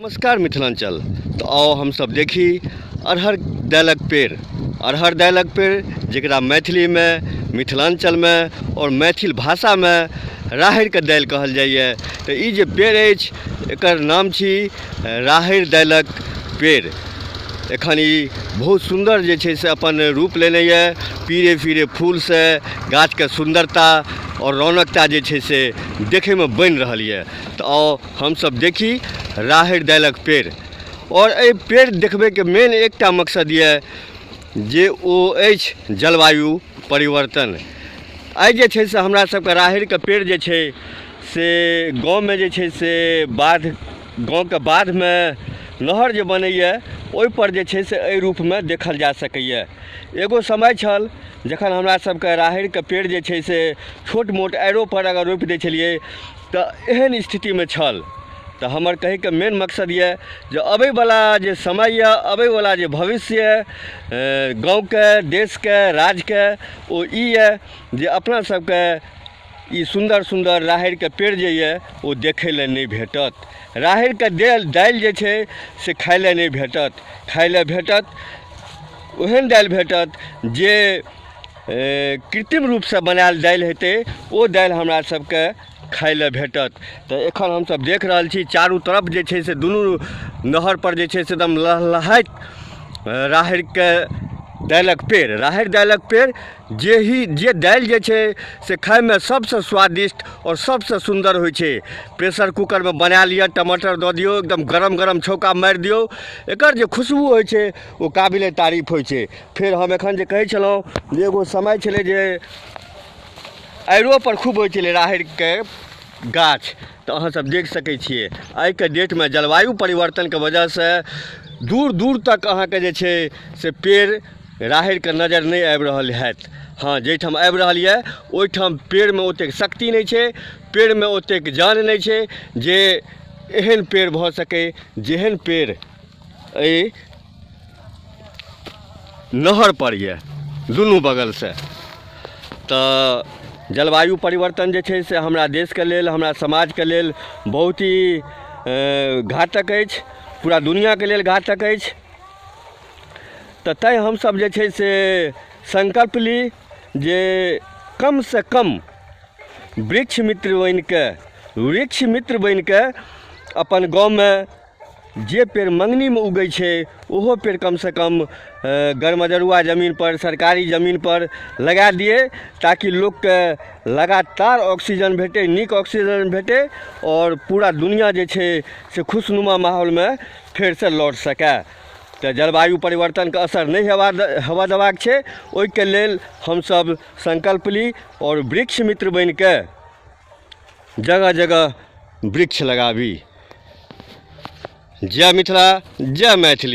नमस्कार मिथिलाञ्चल। तऽ आउ हमसब देखी अरहर दालिक पेड़। अरहर दालिक पेड़ जकरा मैथिलीमे, मिथिलाञ्चलमे आओर मैथिल भाषामे राहड़िके दालि कहल जाइए। तऽ ई जे पेड़ अछि एकर नाम छी राहड़ि दालिक पेड़। एखन ई बहुत सुन्दर जे छै से अपन रूप लेने यऽ, पीरे पीरे फूलसँ गाछके सुन्दरता आओर रौनकता जे छै से देखैमे बनि रहल यऽ। तऽ आउ हमसब देखी राहड़ि दालिक पेड़। आओर एहि पेड़ देखबैके मेन एकटा मकसद यऽ जे ओ अछि जलवायु परिवर्तन। आइ जे छै से हमरा सबके राहड़िके पेड़ जे छै से गाँवमे जे छै से बाध, गाँवके बाधमे नहर जे बनैए ओहिपर जे छै से एहि रूपमे देखल जा सकैए। एगो समय छल जखन हमरा सबके राहड़िके पेड़ जे छै से छोट मोट आड़िओपर अगर रोपि दै छलिए तऽ एहन स्थितिमे छल। तऽ हमर कहैके मेन मकसद यऽ जे अबैवला जे समय यऽ, अबैवला जे भविष्य यऽ गाँवके, देशके, राज्यके, ओ ई यऽ जे अपना सबके ई सुन्दर सुन्दर राहड़िके पेड़ जे यऽ ओ देखै लए नहि भेटत। राहड़िके दालि जे छै से खाइ लए नहि भेटत। खाइ लए भेटत ओहन दालि भेटत जे कृत्रिम रूपसँ बनायल दालि हेतै, ओ दालि हमरा सबके खाइ लए भेटत। तऽ एखन हमसब देख रहल छी चारू तरफ जे छै से दुनू नहरपर जे छै से एकदम लहलहाइत राहड़िके दालिक पेड़। राहड़ि दालिक पेड़ जे ही जे दालि जे छै से खाइमे सबसँ स्वादिष्ट आओर सबसँ सुन्दर होइ छै। प्रेशर कुकरमे बना लिअ, टमाटर दऽ दियौ, एकदम गरम गरम छौँका मारि दियौ, एकर जे खुशबू होइ छै ओ काबिले तारीफ होइ छै। फेर हम एखन जे कहै छलहुँ जे एगो समय छलै जे आड़िओपर खूब होइ छलै राहड़िके गाछ, तऽ अहाँसभ देख सकै छियै आइके डेटमे जलवायु परिवर्तनके वजहसँ दूर दूर तक अहाँके जे छै से पेड़ राहड़िके नजर नहि आबि रहल हैत। हँ, जाहिठाम आबि रहल यए ओहिठाम पेड़मे ओतेक शक्ति नहि छै, पेड़मे ओतेक जान नहि छै जे एहन पेड़ भऽ सकै जेहन पेड़ एहि नहरपर यए दुनू बगलसँ। तऽ जलवायु परिवर्तन जे छै से हमरा देशके लेल, हमरा समाजके लेल बहुत ही घातक अछि, पूरा दुनिआँके लेल घातक अछि। तऽ तैँ हमसभ जे छै से संकल्प ली जे कमसँ कम वृक्ष मित्र बनिकऽ, वृक्ष मित्र बनिकऽ अपन गाँवमे जे पेड़ मँगनीमे उगै छै ओहो पेड़ कमसँ कम गरमजरुआ जमीनपर, सरकारी जमीनपर लगा दिए ताकि लोकके लगातार ऑक्सीजन भेटै, नीक ऑक्सीजन भेटै आओर पूरा दुनिआँ जे छै से खुशनुमा माहौलमे फेरसँ लौट सकै। तऽ जलवायु परिवर्तनके असर नहि हेबऽ देबाक छै, ओहिके लेल हमसभ संकल्प ली आओर वृक्ष मित्र बनिकऽ जगह जगह वृक्ष लगाबी। जय मिथिला, जय मैथिली।